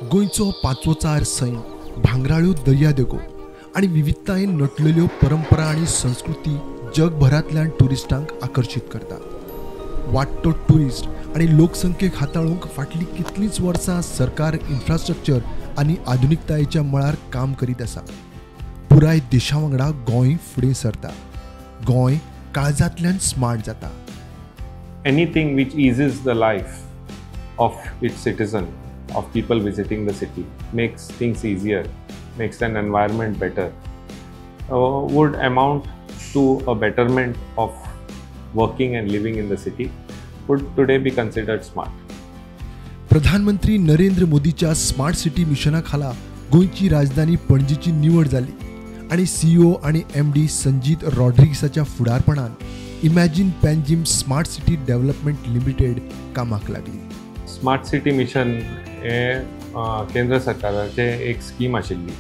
गोंयचो पांचवोचार सैम, भांगराळ्यो दर्यादेगो आनी विविधतायेन नटलेल्यो परंपरा आनी संस्कृती जगभरांतल्यान ट्युरिस्टांक आकर्शीत करता. वाडटो ट्युरिस्ट आनी लोकसंख्येक हाताळूंक फाटलीं कितलींच वर्सां सरकार इन्फ्रास्ट्रक्चर आनी आधुनिकतायेच्या मळार काम करीत आसा. पुराय देशा वांगडा गोंय फुडें सरता. गोंय काळजांतल्यान स्मार्ट जाता. Anything which eases the life of its citizen, of people visiting the city, makes things easier, makes an environment better, would amount to a betterment of working and living in the city, would today be considered smart. प्रधानमंत्री नरेंद्र मोदीच्या smart city मिशना खाला गोंयची राजधानी पणजीची निवड जाली आनी CEO आनी MD Sanjit रॉड्रिग्साच्या फुडारपणान Imagine Panjim Smart City Development Limited कामाक लागली. स्मार्ट सिटी मिशन हे केंद्र सरकाराचें एक स्कीम आशिल्ली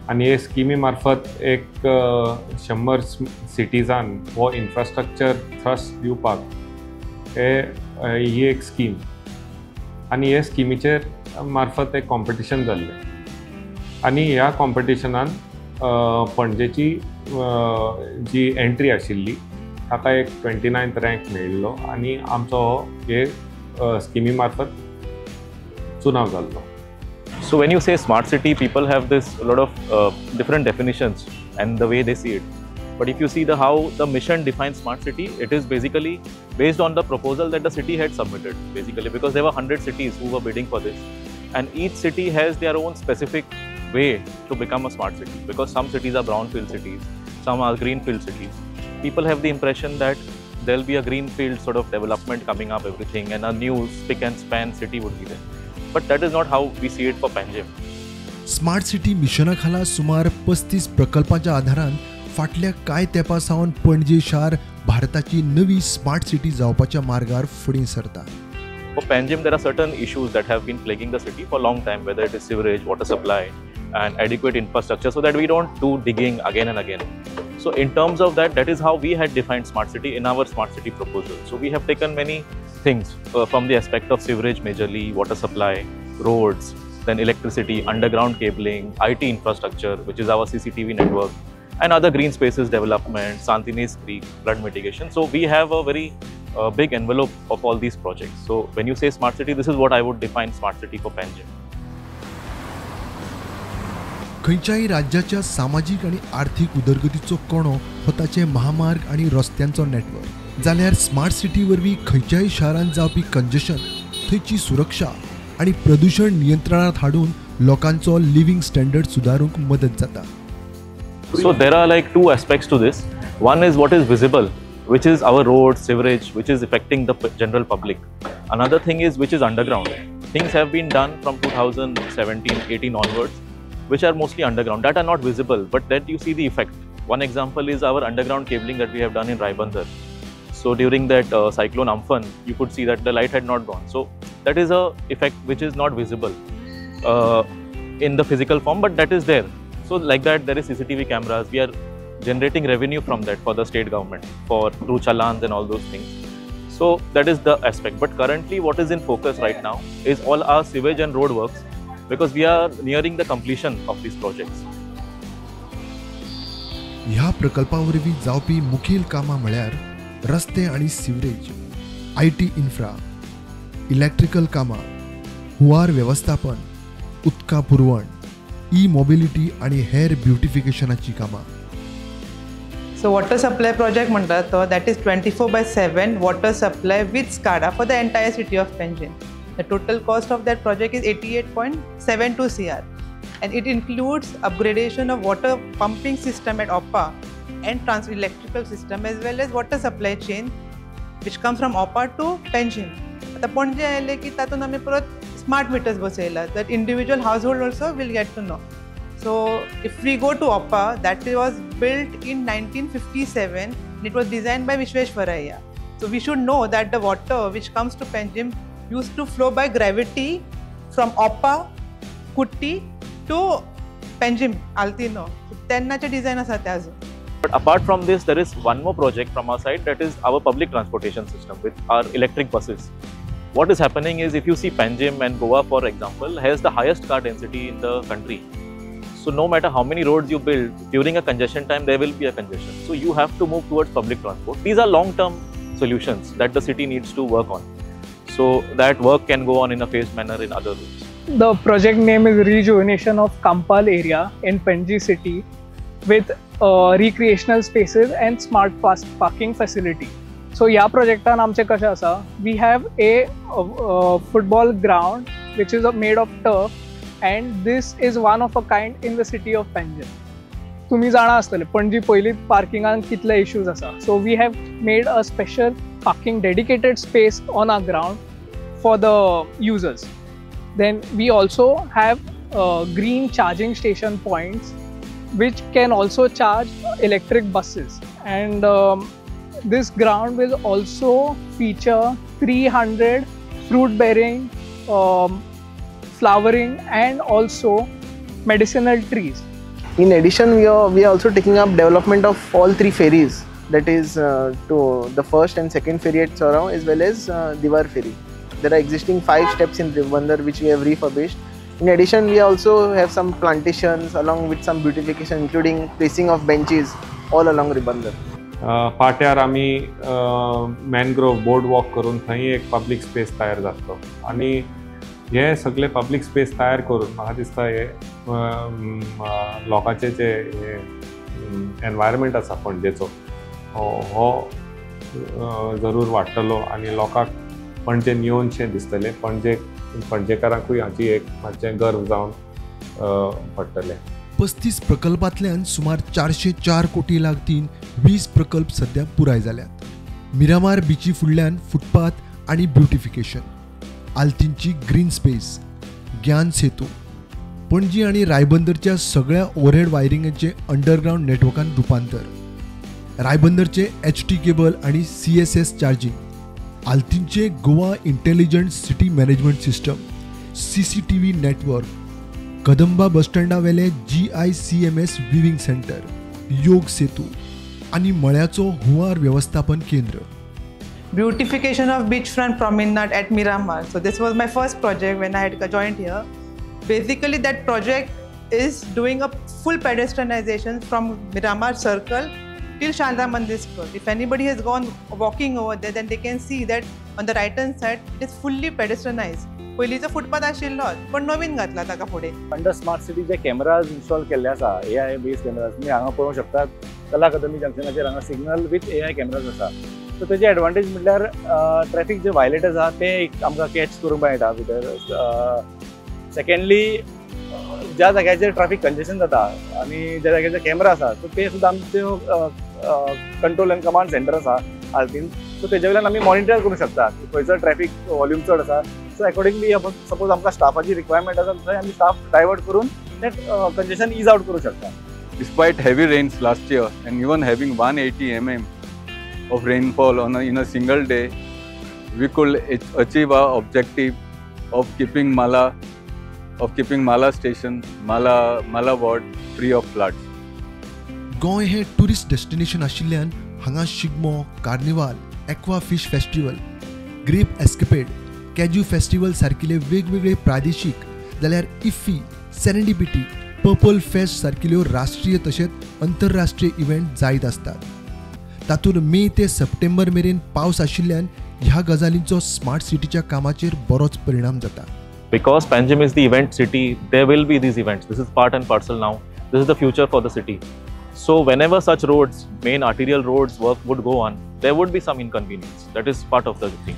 आनी हे स्किमी मार्फत एक 100 सिटीजान हो इन्फ्रास्ट्रक्चर थ्रस्ट दिवपाक हे ही एक स्कीम आनी हे स्किमीचेर मार्फत एक कॉम्पिटिशन जाल्लें आनी ह्या कॉम्पिटिशनान पणजेची जी एंट्री आशिल्ली ताका एक 29th rank मेळिल्लो आनी आमचो हो हे स्किमी मार्फत चुनाव जाल्लो. So when you say smart city, people have this a lot of different definitions and the way they see it. But if you see the how the mission defines smart city, it is basically based on the proposal that the city had submitted, basically, because there were 100 cities who were bidding for this, and each city has their own specific way to become a smart city, because some cities are brownfield cities, some are greenfield cities. People have the impression that there'll be a greenfield sort of development coming up, everything, and a new spick and span city would be there. But that is not how we see it for Panjim. Smart city मिशना खाला सुमार 35 प्रकल्पांच्या आधारान फाटल्या कांय तेंपा सावन पणजे शार भारताची नवी स्मार्ट सिटी जावपाच्या मार्गार फुडें सरता. For Panjim, there are certain issues that have been plaguing the city for a long time, whether it is sewerage, water supply, and adequate infrastructure, so that we don't do digging again and again. So in terms of that, that is how we had defined smart city in our smart city proposal. So we have taken many things from the aspect of sewerage majorly, water supply, roads, then electricity, underground cabling, IT infrastructure, which is our CCTV network, and other green spaces development, Santini's Creek, flood mitigation. So we have a very big envelope of all these projects. So when you say smart city, this is what I would define smart city for Panjim. खंयच्याय राज्याच्या सामाजीक आनी आर्थीक उदरगतीचो कणो हो ताचे महामार्ग आनी रस्त्यांचो network, जाल्यार स्मार्ट सिटी वरवीं खंयच्याय शारांत जावपी कंजेशन, थंयची सुरक्षा आनी प्रदूशण नियंत्रणांत हाडून लोकांचो लिव्हिंग स्टँडर्ड सुदारूंक मदत जाता. So there are like two aspects to this. One is what is visible, which is our roads, sewerage, which is affecting the general public. Another thing is which is underground. Things have been done from 2017-18 onwards, which are mostly underground, that are not visible, but that you see the effect. One example is our underground cabling that we have done in Raibandar. So during that cyclone Amphan, you could see that the light had not gone. So that is a effect which is not visible in the physical form, but that is there. So like that, there is CCTV cameras. We are generating revenue from that for the state government, for through challans and all those things. So that is the aspect. But currently what is in focus right now is all our sewage and road works, because we are nearing the completion of these projects. ह्या प्रकल्पा वरवीं जावपी मुखेल कामां म्हळ्यार रस्ते आनी sewerage, IT infra, electrical कामां, हुंवार वेवस्थापन, उदका पुरवण, ई मोबिलिटी आनी हेर ब्युटिफिकेशनाची कामां. So water supply project म्हणटा तो, that is 24/7 water supply with SCADA for the entire city of Panjim. The total cost of that project is 88.72 CR, and it includes upgradation of water pumping system at Opa and trans electrical system, as well as water supply chain which comes from Opa to Panjim. आतां पणजे आयले की तातूंत आमी परत smart meters बसयला, that individual household also will get to know. So if we go to Opa, that was built in 1957 and it was designed by Vishweshwaraiah. So we should know that the water which comes to Panjim used to flow by gravity from Opa, Kutti to Panjim, Altino. So तेन्नाचें design आसा तें अजून. But apart from this, there is one more project from our side, that is our public transportation system with our electric buses. What is happening is, if you see Panjim and Goa, for example, has the highest car density in the country. So no matter how many roads you build, during a congestion time, there will be a congestion. So you have to move towards public transport. These are long-term solutions that the city needs to work on. So that work can go on in a phased manner in other routes. The project name is Rejuvenation of Campal area in Panaji city with recreational spaces and smart parking facility. So ह्या प्रोजेक्टान आमचें कशें आसा, we have a football ground which is made of turf and this is one of a kind in the city of Panjim. तुमी जाणा आसतले पणजी पयलींच पार्किंगान कितले issues आसा. So we have made a special parking dedicated space on our ground for the users. Then we also have green charging station points which can also charge electric buses, and this ground will also feature 300 fruit bearing, flowering and also medicinal trees. In addition, we are also taking up development of all three ferries, that is to the first and second ferry at Chorao as well as Diwar ferry. There are existing 5 steps in Ribandar which we have refurbished. In addition, we also have some plantations along with some beautification, including placing of benches all along Ribandar. पाट्यार आमी मॅनग्रोव board walk करून थंय एक public space तयार जातलो आनी हे सगळे public space तयार करून म्हाका दिसता हे लोकांचे जे एनवायरमेंट आसा पणजेचो हो जरूर वाडटलो आनी लोकांक पणजे येवनशें दिसतलें, पणजे पणजेकारांकूय हाची एक मातशें गर्व जावन पडटलें. 35 प्रकल्पांतल्यान सुमार 404 कोटी लागतीन 20 प्रकल्प सध्या पुराय जाल्यात. मिरामार बिची फुडल्यान फुटपाथ आनी ब्युटिफिकेशन, आल्तींची ग्रीन स्पेस, ज्ञान सेतू, पणजी आनी रायबंदरच्या सगळ्या ओव्हरहेड वायरिंगाचें अंडरग्रावंड नेटवर्कान रुपांतर, रायबंदरचे HT cable आनी CSS charging, आल्तींचे Goa intelligent city management system, CCTV network, Kadamba बसस्टँडावेले GICMS weaving centre, Yog Setu आनी मळ्याचो हुंवार वेवस्थापन केंद्र. Beautification of beachfront promenade at Miramar. So this was my first project when I had joined here. Basically that project is doing a full pedestrianization from Miramar Circle till Sharda Mandir Square. If anybody has gone walking over there, then they can see that on the right hand side it is fully pedestrianized. पयलींचो footpath आशिल्लो पण नवीन घातला ताका फुडें. Under smart city जे cameras install केल्ले आसा, AI based cameras, तुमी हांगा पळोवंक शकतात. कला अकादमी जंक्शनाचेर हांगा सिग्नल विथ AI cameras आसा. सो तेजी एडवांटेज म्हटल्यार ट्रॅफिक जे वायलेट आसा तें एक आमकां कॅच करूंक मेळटा भितर. सेकेंडली, ज्या जाग्याचेर ट्रॅफिक कंजेशन जाता आनी ज्या जाग्याचेर कॅमेरा आसा सो ते सुद्दां आमच्यो कंट्रोल एंड कमांड सेंटर आसा आल्तीन. सो तेजे वयल्यान आमी मॉनिटर करूंक शकता खंयचो ट्रॅफिक वॉल्यूम चड आसा. सो अकॉर्डिंगली सपोज आमकां स्टाफाची रिक्वायरमेंट आसा थंय आमी स्टाफ डायवर्ट करून तें कंजेशन is out करूंक शकता. Despite heavy rains last year and even having 180 mm of rainfall in a single day, we could achieve our objective of keeping Mala station, Mala ward free of floods. Goa हे tourist destination आशिल्ल्यान हांगा Shigmo, carnival, aqua fish festival, grape escapade, cashew festival सारकिले वेगवेगळे प्रादेशीक जाल्यार IFFI, serendipity, purple fest सारकिल्यो राष्ट्रीय तशेंच अंतरराष्ट्रीय event जायत आसतात. तातूंत मे ते सप्टेंबर मेरेन पावस आशिल्ल्यान ह्या गजालींचो स्मार्ट सिटीच्या कामाचेर बरोच परिणाम जाता. Because Panjim is the event city, there will be these events. This is part and parcel now. This is the future for the city. So whenever such roads, main arterial roads work would go on, there would be some inconvenience. That is part of the thing.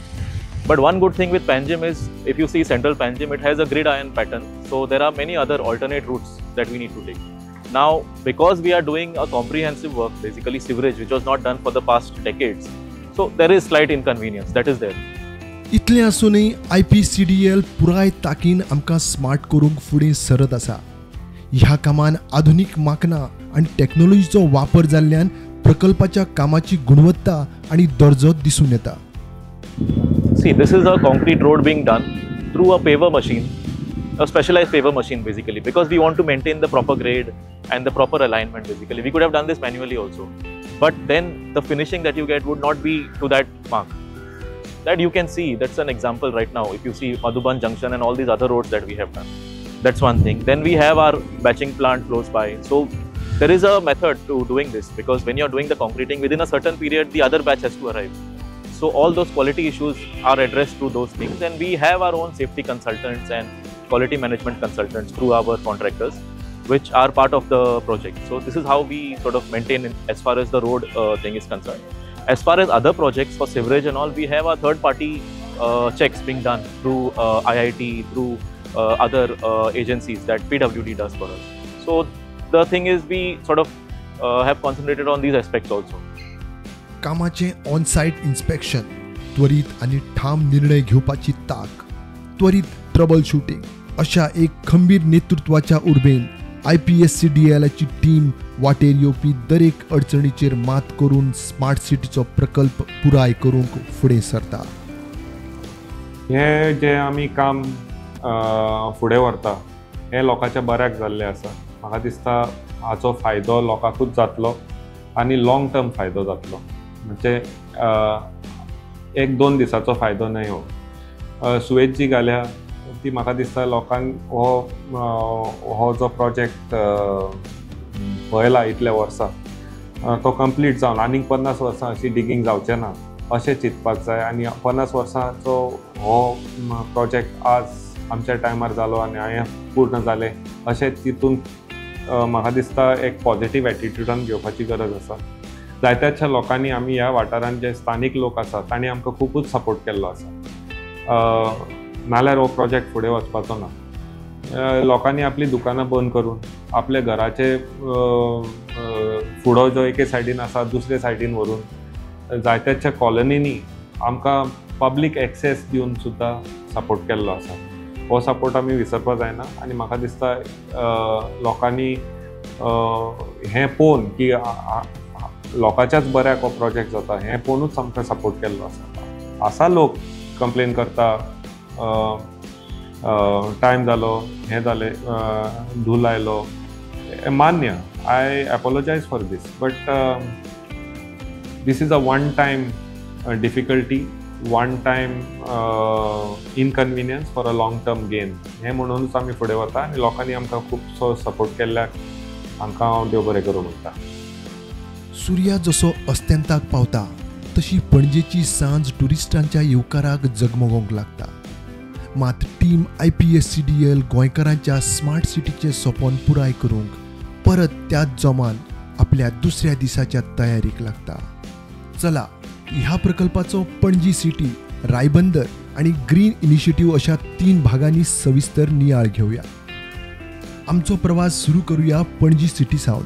But one good thing with Panjim is, if you see central Panjim, it has a gridiron pattern. So there are many other alternate routes that we need to take. Now, because we are doing a comprehensive work, basically sewerage, which was not done for the past decades, so there is slight inconvenience that is there. इतलें आसूनय IPCDL पुराय ताकीन आमकां smart करूंक फुडें सरत आसा. ह्या कामान आधुनीक माकनां आनी टॅक्नोलॉजीचो वापर जाल्ल्यान प्रकल्पाच्या कामाची गुणवत्ता आनी दर्जो दिसून येता. See, this is a concrete road being done through a paver machine, a specialized paver machine basically, because we want to maintain the proper grade and the proper alignment basically. We could have done this manually also, but then the finishing that you get would not be to that mark. That you can see, that's an example right now. If you see Madhuban Junction and all these other roads that we have done. That's one thing. Then we have our batching plant close by. So there is a method to doing this, because when you're doing the concreting, within a certain period, the other batch has to arrive. So all those quality issues are addressed through those things, and we have our own safety consultants and quality management consultants through our contractors, which are part of the project. So this is how we sort of maintain as far as the road thing is concerned. As far as other projects for sewerage and all, we have our third party checks being done through IIT, through other agencies that PWD does for us. So the thing is, we sort of have concentrated on these aspects also. कामाचें on site inspection, त्वरीत आनी ठाम निर्णय घेवपाची ताक, त्वरीत trouble shooting अशा एक खंबीर नेतृत्वाच्या उर्बेन IPSCDLची टीम वाटेर येवपी दरेक अडचणीचेर मात करून स्मार्ट सिटीचो प्रकल्प पुराय करूंक फुडें सरता. हें जें आमी काम फुडें व्हरता हें लोकांच्या बऱ्याक जाल्लें आसा. म्हाका दिसता हाचो फायदो लोकांकूच जातलो आनी लॉंग टर्म फायदो जातलो, म्हणजे एक दोन दिसाचो फायदो न्हय हो. सुवेज जी घाल्या ती म्हाका दिसता लोकांक हो हो जो प्रोजेक्ट पळयला इतल्या वर्सां तो कंप्लीट जावन आनीक 50 वर्सां अशी डिगींग जावचें ना अशें चिंतपाक जाय. आनी 50 वर्सांचो हो प्रोजेक्ट आज आमच्या टायमार जालो आनी हांवें पूर्ण जालें अशें तितून म्हाका दिसता एक पॉझिटीव एटिट्यूडान घेवपाची गरज आसा. जायत्याच्या लोकांनी आमी ह्या वाठारांत जे स्थानीक लोक आसा तांणी आमकां खुबूच सपोर्ट केल्लो आसा, नाल्यार हो प्रोजेक्ट फुडें वचपाचो ना. लोकांनी आपली दुकानां बंद करून आपल्या घराचे फुडो जो एके सायडीन आसा दुसरे सायडीन व्हरून जायत्याच्या कॉलनींनी आमकां पब्लीक एक्सेस दिवन सुद्दां सपोर्ट केल्लो आसा. हो सपोर्ट आमी विसरपाक जायना आनी म्हाका दिसता लोकांनी हें पळोवन की लोकांच्याच बऱ्याक हो प्रोजेक्ट जाता हें पळोवनूच आमकां सपोर्ट केल्लो आसा. आसा लोक कंप्लेन करता, टायम जालो, हें जालें, धूल आयलो, मान्य, I apologise for this, but this is a one time difficulty, one time inconvenience for a long term gain हें म्हणूनच आमी फुडें वता आनी लोकांनी आमकां खुबसो सपोर्ट केल्ल्याक हांकां हांव देव बरें करूं म्हणटा. सुर्या जसो अस्त्यंताक पावता तशी पणजेची सांज ट्युरिस्टांच्या येवकाराक जगमगोंक लागता. मात टीम IPSCDL गोंयकारांच्या स्मार्ट सिटीचें सपन पुराय करूंक परत त्याच जोमान आपल्या दुसऱ्या दिसाच्या तयारीक लागता. चला ह्या प्रकल्पाचो पणजी सिटी, रायबंदर आनी ग्रीन इनिशिएटीव अशा 3 भागांनी सविस्तर नियाळ घेवया. आमचो प्रवास सुरू करूया पणजी सिटी सावन.